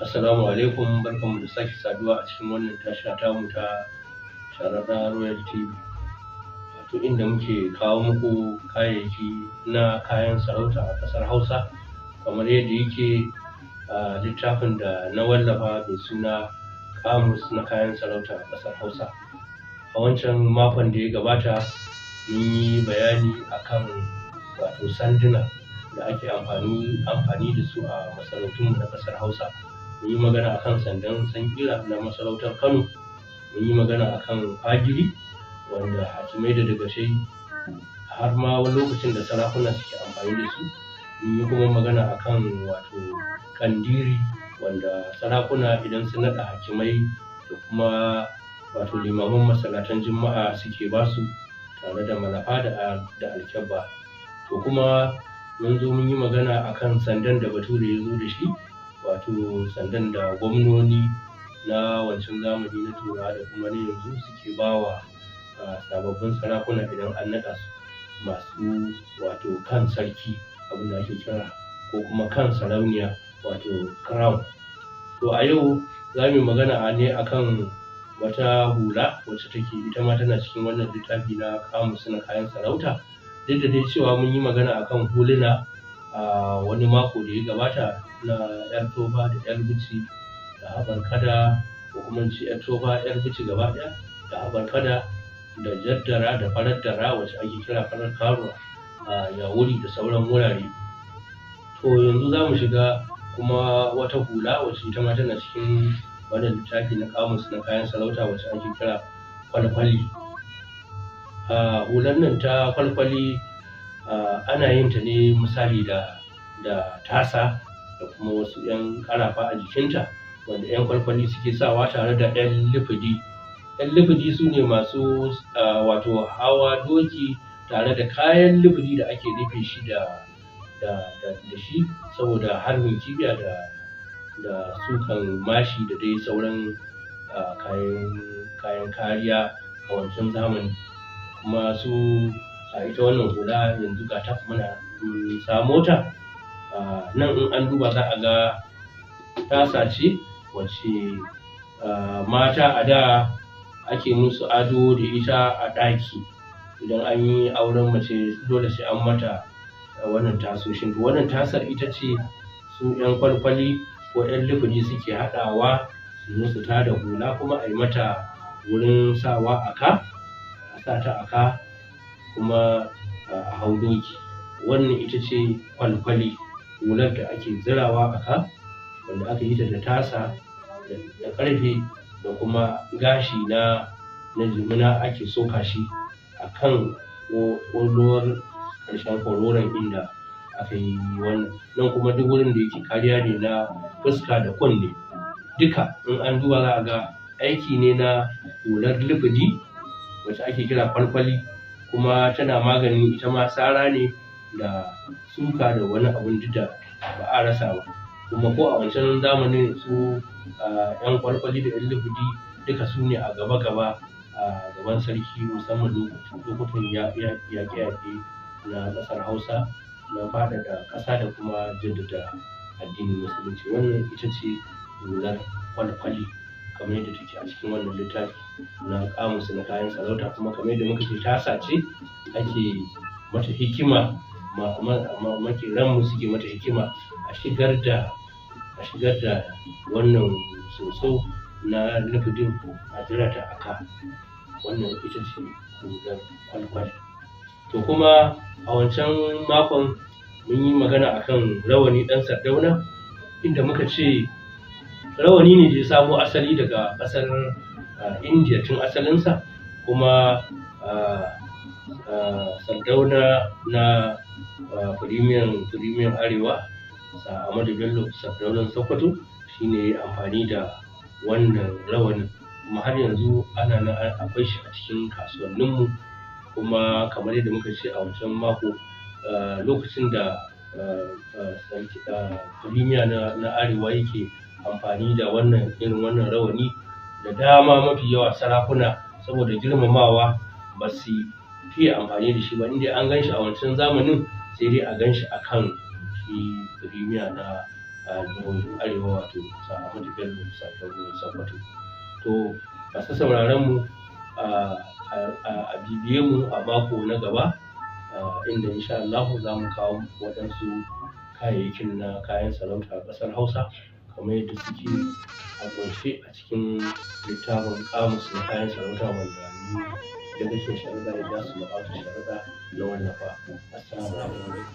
Assalamu alaikum, barkanmu da sake saduwa a cikin wannan tasha tamu ta Sharaɗa Royal TV. Wato inda muke kawo muku kayayyaki na kayan sarauta a ƙasar Hausa, kamar yadda yake a littafin da na wallafa mai suna Kamus na kayan sarauta a ƙasar Hausa. A wancan makon da ya gabata mun yi bayani akan wato sanduna da ake amfani da su a masarautunmu na ƙasar Hausa. Mun yi magana akan sandan sanƙira na masarautar Kano, mun yi magana akan fagiri wanda hakimai da dagatai har ma wani lokacin da sarakuna suke amfani da su. Mun yi kuma magana akan wato kandiri wanda sarakuna idan sun naɗa hakimai da kuma wato limaman masallatan Juma'a suke basu tare da malafa da alkyabba. To kuma mun zo mun yi magana akan sandan da Bature ya zo da shi, wato sandan da gwamnoni na wancan zamani na Turawa da kuma na yanzu suke bawa sababbin sarakuna idan an naɗa su, masu wato kan sarki, abin da ake kira, ko kuma kan sarauniya, wato crown. To a yau za mu yi magana ne akan wata hula wacce take ita ma tana cikin wannan littafi na Kamus na kayan sarauta. Duk da dai cewa mun yi magana akan huluna a wani mako da ya gabata na 'yar tofa da 'yar bici da haɓar kada, ko kuma in ce 'yar tofa, 'yar bici gaba ɗaya da haɓar kada da jaddara da farar dara wacce ake kira farar karuwa a Yawuri da sauran wurare. To yanzu za mu shiga kuma wata hula wacce ita ma tana cikin wannan littafi na Kamus na kayan sarauta wacce ake kira kwalkwali. Hular nan ta kwalkwali ana yin ta ne misali da tasa da kuma wasu 'yan ƙarafa a jikinta wanda 'yan kwalkwali suke sawa tare da 'yan lifidi. 'Yan lifidi su ne masu wato hawa doki tare da kayan lifidi da ake rufe shi da shi saboda harbin kibiya da sukan mashi da dai sauran kayan kariya a wancan zamani. Kuma su a ita wannan hula yanzu ga ta muna samo ta nan, in an duba za a ga tasa ce wacce mata a da ake musu ado da ita a ɗaki. Idan an yi auren mace dole sai an mata wannan tasoshin. To wannan tasar ita ce su 'yan kwalkwali ko 'yan lifidi suke haɗawa su zo su tada hula, kuma a yi mata wurin sawa a ka, a sa ta a ka kuma a hau doki. Wannan ita ce kwalkwali, hular da ake zirawa a ka wanda aka yi ta da tasa da ƙarfe da kuma gashi na jimina ake soka shi a kan ƙololuwar ƙarshen kwaroron inda aka yi wannan. Nan kuma duk wurin da yake kariya ne na fuska da kunne. Duka in an duba za a ga aiki ne na hular lifidi wacce ake kira kwalkwali, kuma tana maganin ita ma sara ne da suka da wani abun duk da ba a rasa ba. Kuma ko a wancan zamanin su 'yan kwalkwali da 'yan lifidi duka su ne a gaba-gaba a gaban sarki, musamman lokutan yaƙe-yaƙe na ƙasar Hausa na faɗaɗa ƙasa da kuma jaddada addinin Musulunci. Wannan ita ce hular kwalkwali kamar yadda take a cikin wannan littafi na Kamus na kayan sarauta. Kuma kamar yadda muka ce, tasa ce ake mata hikima, maƙeranmu suke mata hikima a shigar da wannan soso na lifidin a zira ta a ka. Wannan ita ce hular kwalkwali. To kuma a wancan makon mun yi magana akan rawani ɗan sardauna, inda muka ce rawani ne da ya samo asali daga ƙasar Indiya tun asalinsa, kuma Sardauna na firimiyan Arewa Sir Ahmadu Bello Sardaunan Sokoto shine ya amfani da wannan rawanin. Kuma har yanzu ana nan akwai shi a cikin kasuwanninmu. Kuma kamar yadda muka ce a wancan mako, lokacin da sarki Premier na Arewa yake amfani da wannan irin wannan rawani, da dama mafi yawa sarakuna saboda girmamawa ba su fiye amfani da shi ba. Indai an gan shi a wancan zamanin, sai dai a gan shi a kan shi Premier na jihohin Arewa, wato Sir Ahmadu Bello Sardaunan Sokoto. To, masu sauraron mu, a bibiye mu a mako na gaba, inda insha Allahu za mu kawo muku waɗansu kayayyakin na kayan sarauta a ƙasar Hausa kamar yadda suke a ƙunshe a cikin littafin ƙamus na kayan sarauta wanda ni Dagacin Sharaɗa Ilyasu Ma'azu Sharaɗa na wallafa. Assalamu alaikum.